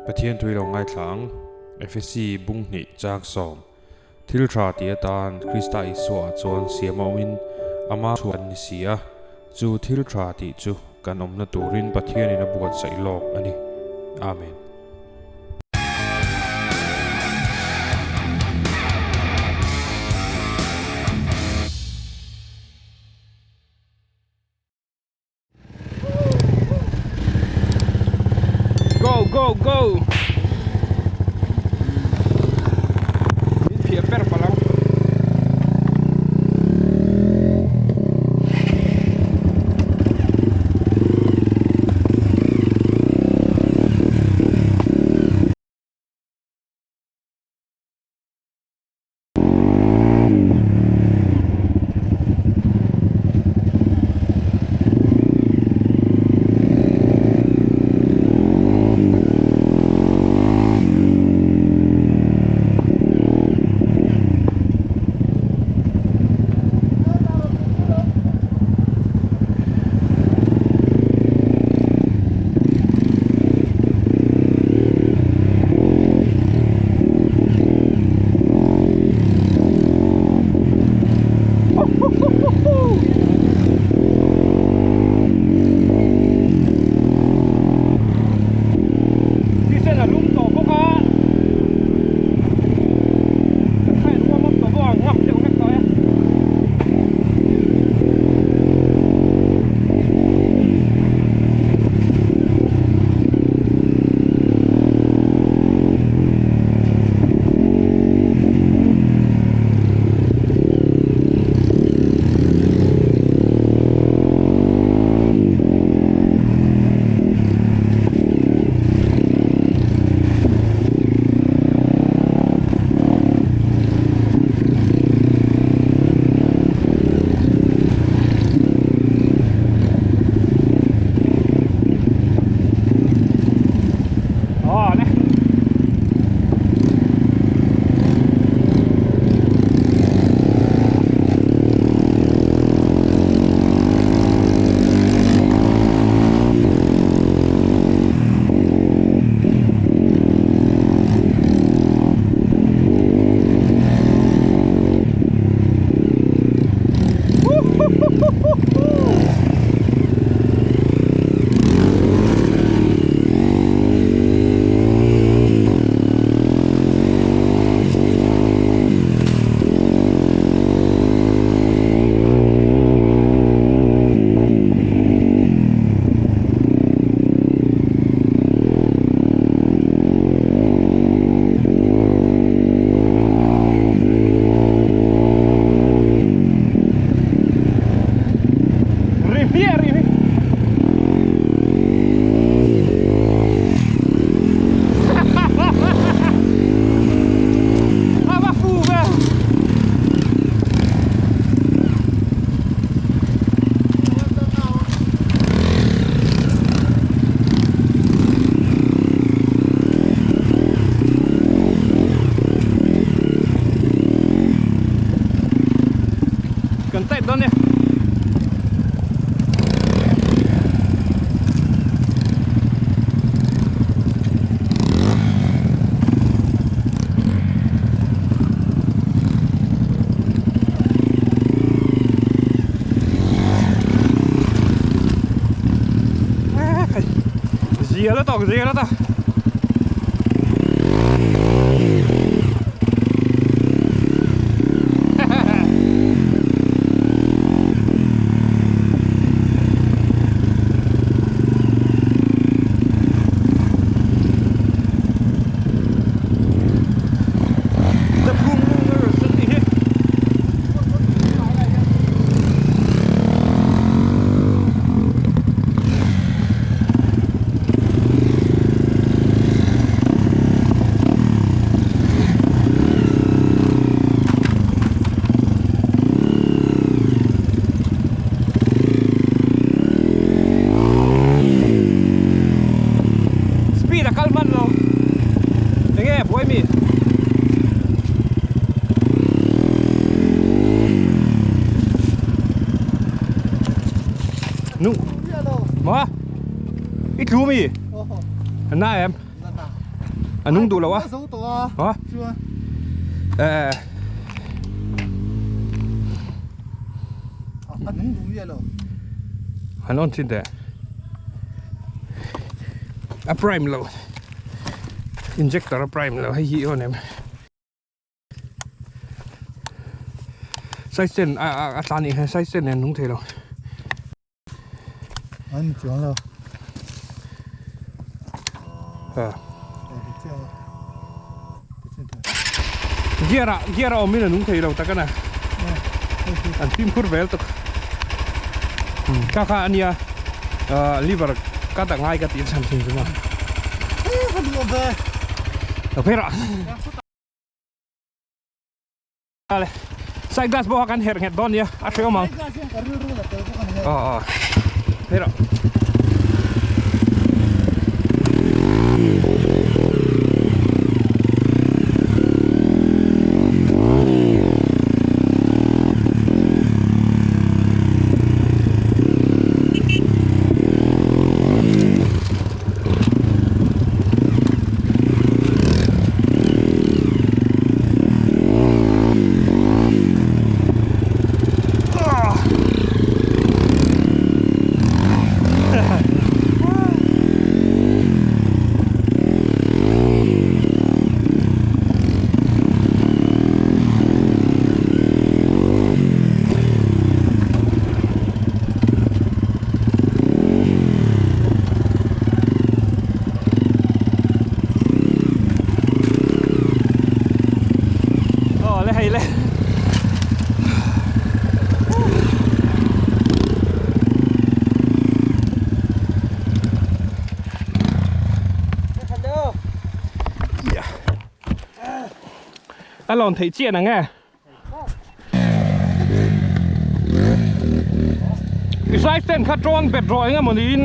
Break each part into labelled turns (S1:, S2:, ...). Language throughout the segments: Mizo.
S1: Pathian thui lo ngaithla ang, Efesi bung hnih chang sawm. Thil tha ti atan Krista Isua ah chuan siam a awmin ama chhuah an ni si a, chu thil tha tih chu kan awmna turin Pathianin a buatsaih lawk a ni. Amen.
S2: Go go go Min phiah ber palh ang. Thisen a lum tawh bawk a, kan kha in warm up tawh bawk ang ngam deuh vek tawh e. Ri hmiah rih hi. A va fu ve. Kan type dawn nia. Zia la tawk, zia la tawk. Speed a kal hman lo enge buai mi nu ma i tlu mi na em. A nung duh lo a.
S3: A zo tawh a.
S2: Ha?
S3: Chuan.
S2: Eh.
S3: A nung duh miah lo.
S2: Han on chin teh. A prime lo. Injector a prime lo hei hi on em. Side stand a a tlan nih hian side stand nen nung thei lo.
S3: An chuang lo.
S2: Ha. Gear ah gear a awm in a nung thei lo tak a na. An fimkhur vel tuk. Kha kha a nia liver ka dah ngai ka tih chhan thin chu ma. Lo phei rawh. Side glass pawh kha kan herh nghet dawn nia a hreh awm ang. Aw aw phei rawh. Aw le hei le. A lawn theih chian ang e. I side stand kha tawn bet rawh eng emaw niin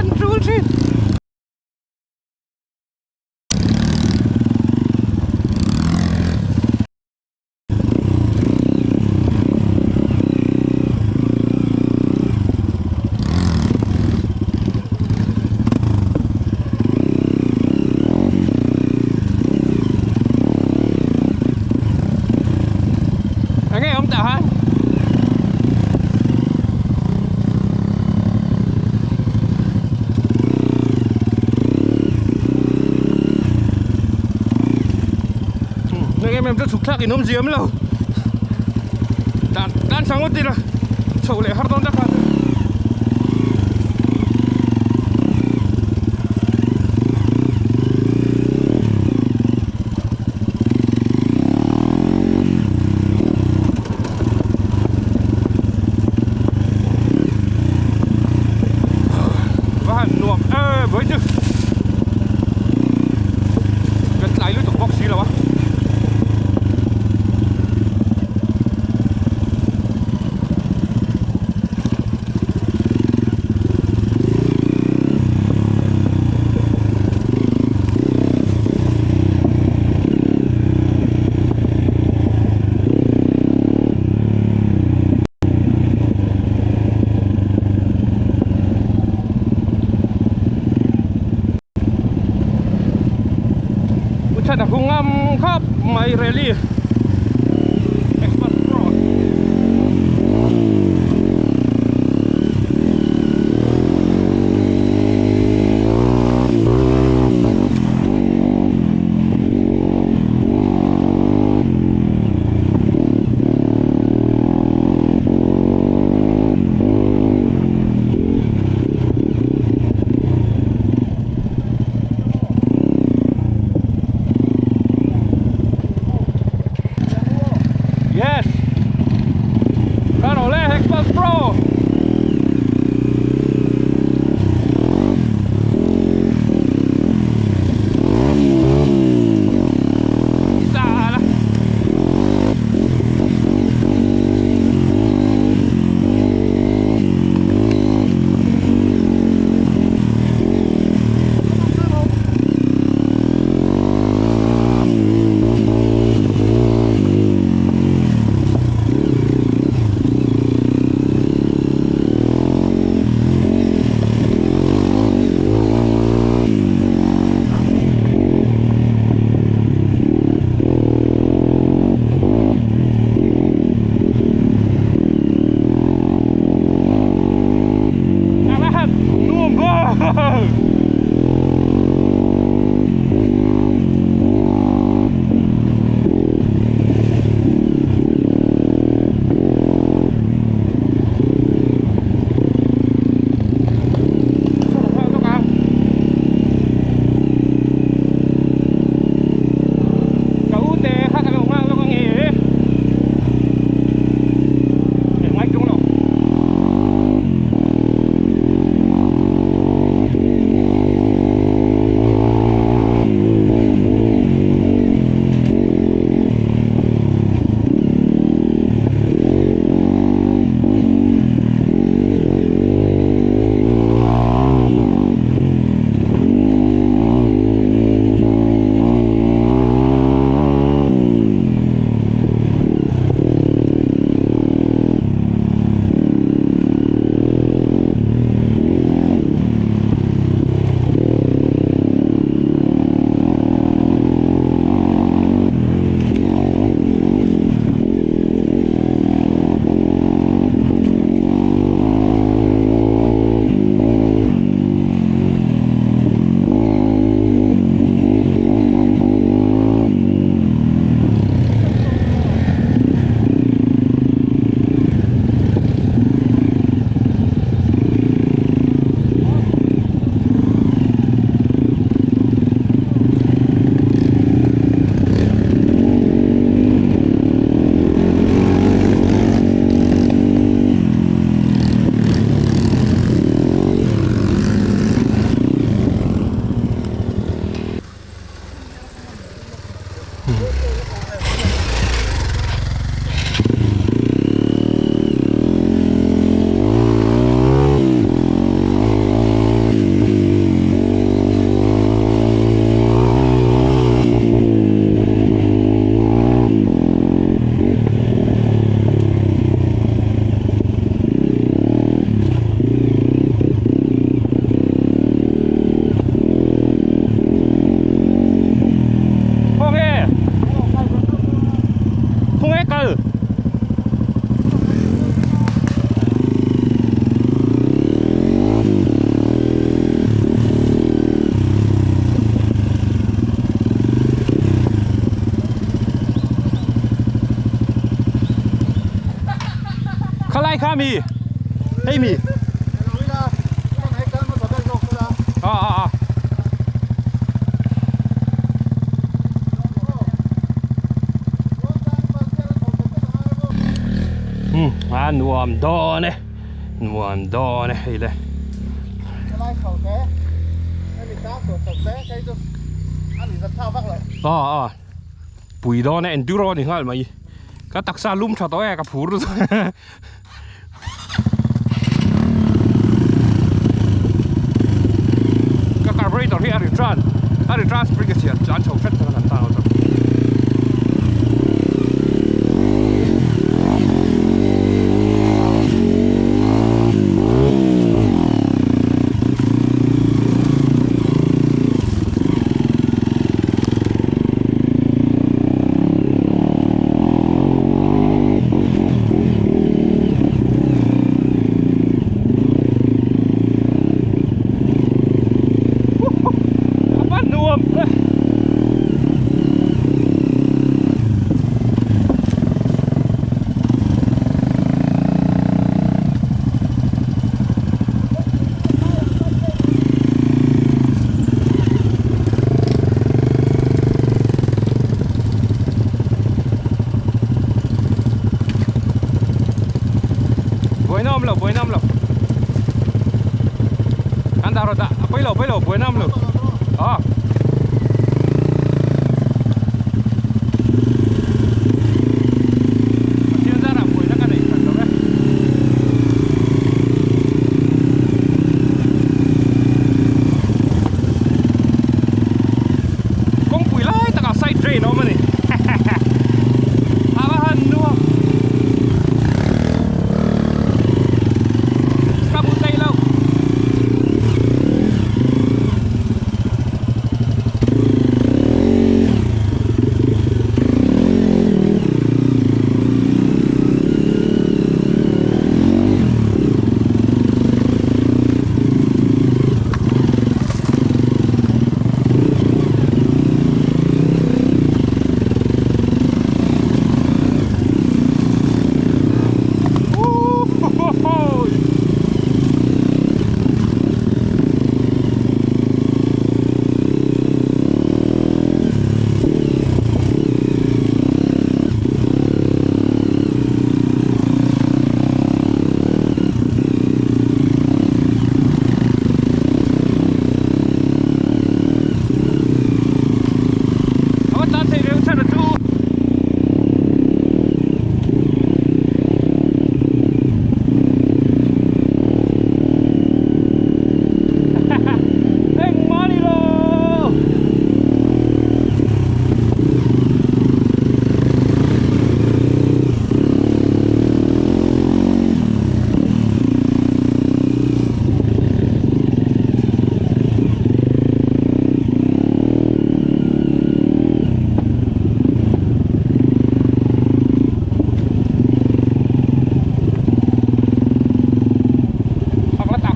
S2: An tul thin. Enge awm tah han? Nang em em chu chhuk thlak in awm ziam lo. Dan dan sang ngawt ila chhoh leh har dawn tak a. Va han nuam e vawi chu kan tlai lutuk bawk si lo a. Uchhana hungam khawp mai rally Xmas Pro. bro. Sala. Nuam bawk. Ka u te kha ka lo nghak lawk ange ngai chung lo. Khawnge? Khawnge kal? Khalai kha mi? Hei mi? A a a. Um a nuam dawn e nuam dawn e hei le. A a pui dawn e enduro a ni nghal mai ka taksa lum tha tawh e ka phur lutuk. Ka carburetor hi a ri tan a ri tan spring a chhiat chuan chho hret chuan a kan tan lo chu. lo buaina awm lo an dah rawh dah a pawi lo pawi lo buaina awm lo aw. Pathian zarah buaina ka neih hran lo e. Kawngpui lai takah side drain a awm a ni. A va han nuam. Ka hmu thei lo. A va tlan thei reuh chhan a chu. Engmah ni lo. Hoặc là tặc.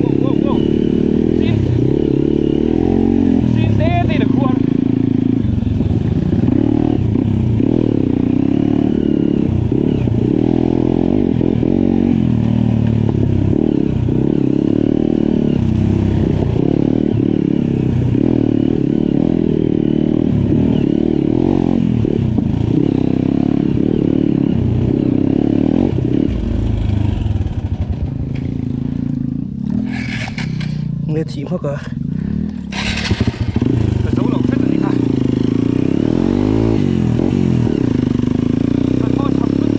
S2: Wow, wow, wow. Xin. Xin te te được khuôn.
S3: Nge thih hmak a.
S2: Ka zo lo hret a ni kha. Ka thaw chhak thut.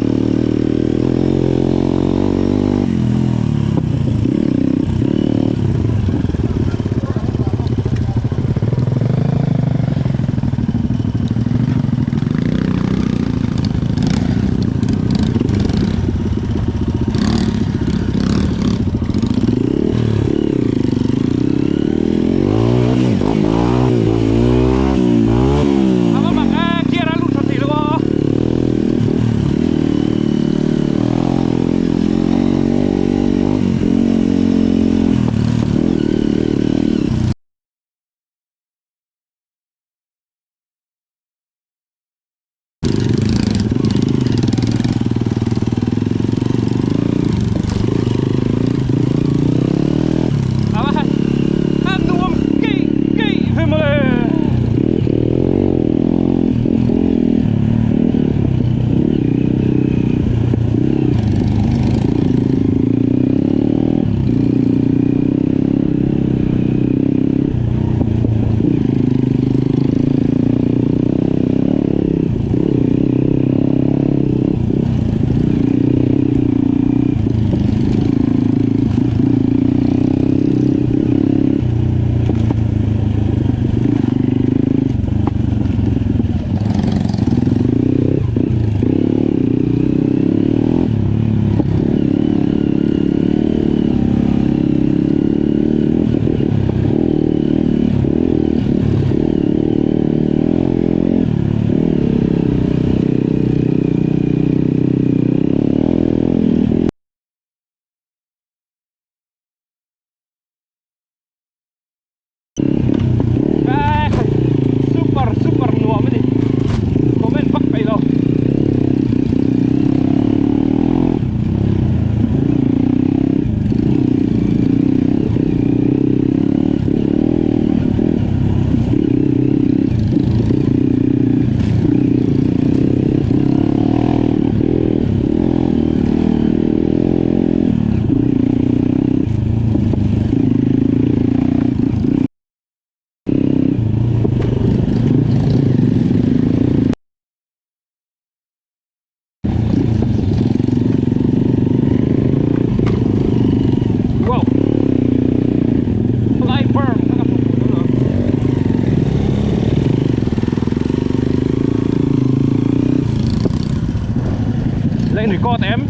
S2: record em?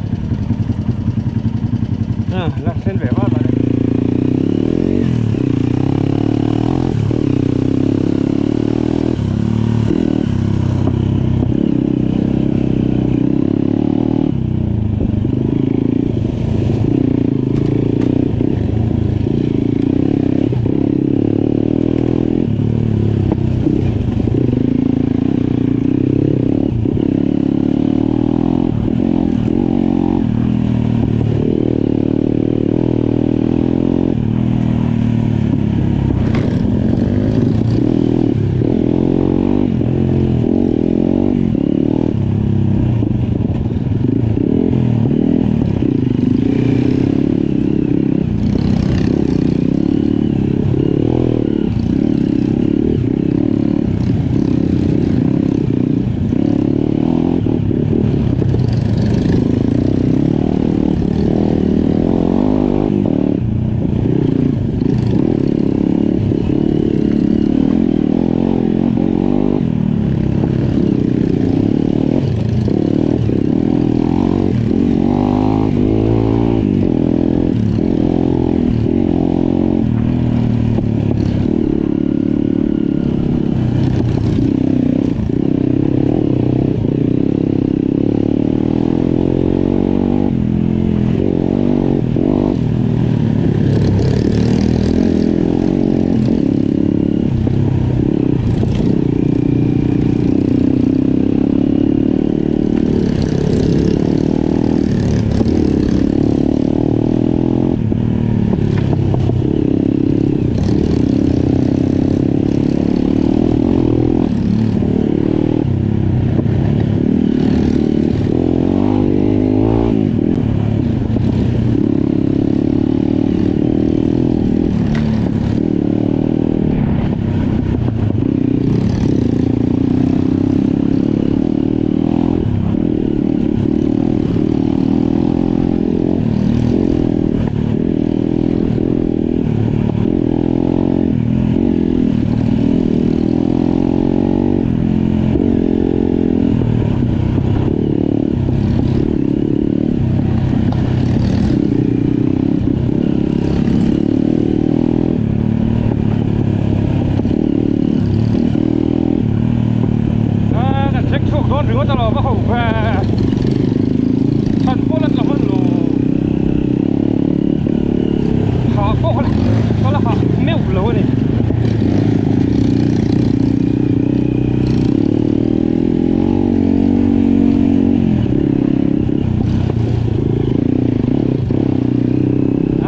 S2: La thlen ve va va. Kan thleng chhuak dawn ringawt alawm a ho ve. Chhan pawh la tla hman lo. Hah pawh ka la ka la hah meuh lo a ni.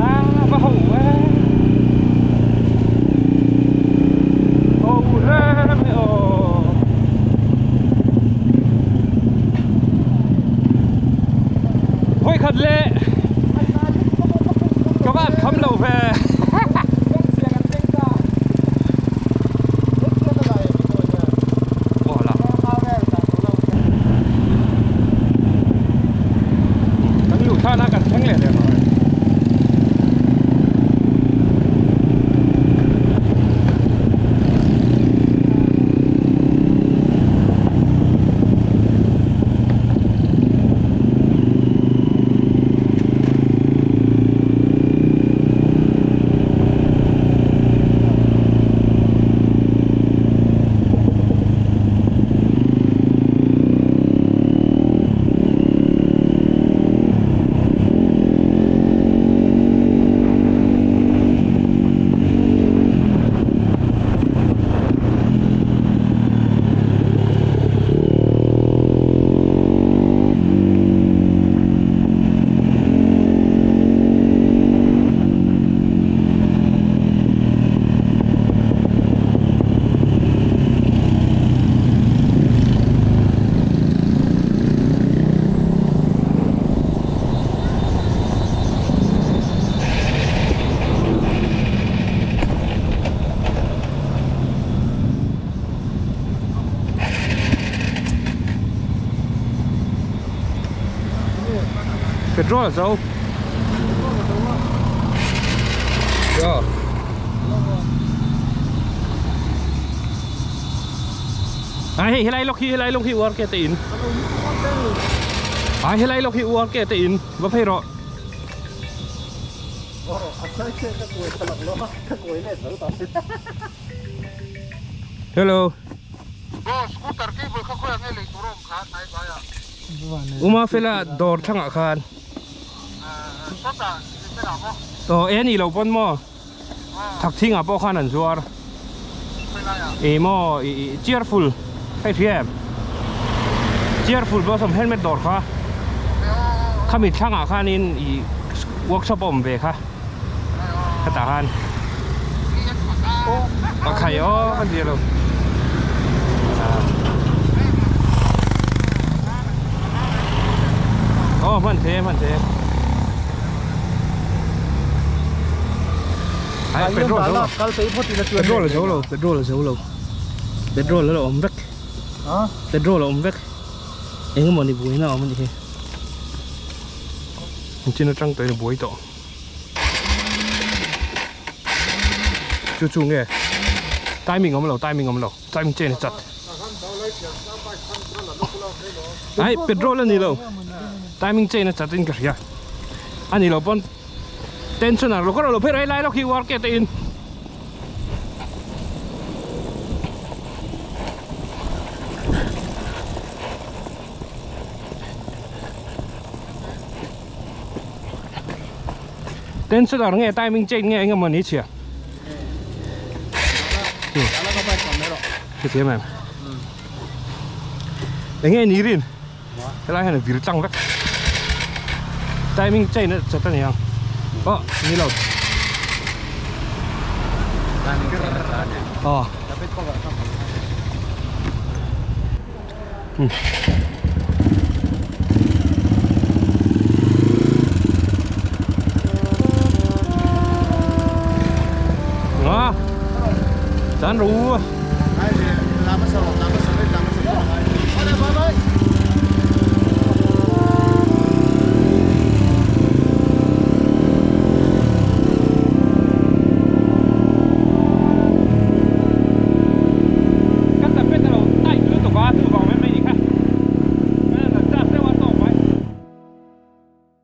S2: A va ho e. Ho rem e aw. Vawi khat leh ka van kham lo ve. Kan luh thlan a kan thleng leh der rawh e. Petrol a zo. A hei helai lawk hi helai lawk hi uar ke te in. Ai helai lawk hi URK te in va phei rawh. Hello. Uma fela dawr thlangah khan. Aw e ni lo pawn maw Thakthingah pawh khan an zuar. Ih maw ih cheerful hei hria em cheerful blossom helmet dawr kha khami thlangah khanin ih workshop a awm ve kha khatah khan a khai aw ka zia lo aw hman thei e hman thei e ai petrol zo lo petrol a zo lo petrol a zo lo petrol a lo awm vek petrol a awm vek engemaw ni buaina a awm anih hi engtin atang tawhin a buai tawh chu chu nge timing awm lo timing awm lo timing change a chat ai petrol a ni lo timing change a chat in ka hria a ni lo pawn tension a lo ka lo phei rai lai lawk hi work te in Tensioner nge timing chain nge eng emaw ni chhia. Hetiang em. Enge ni rin. Helai hian a vir tlang vek. Timing chain a chat a ni ang. Oh, ni lo. Oh. Hmm. Ah. Tan ru.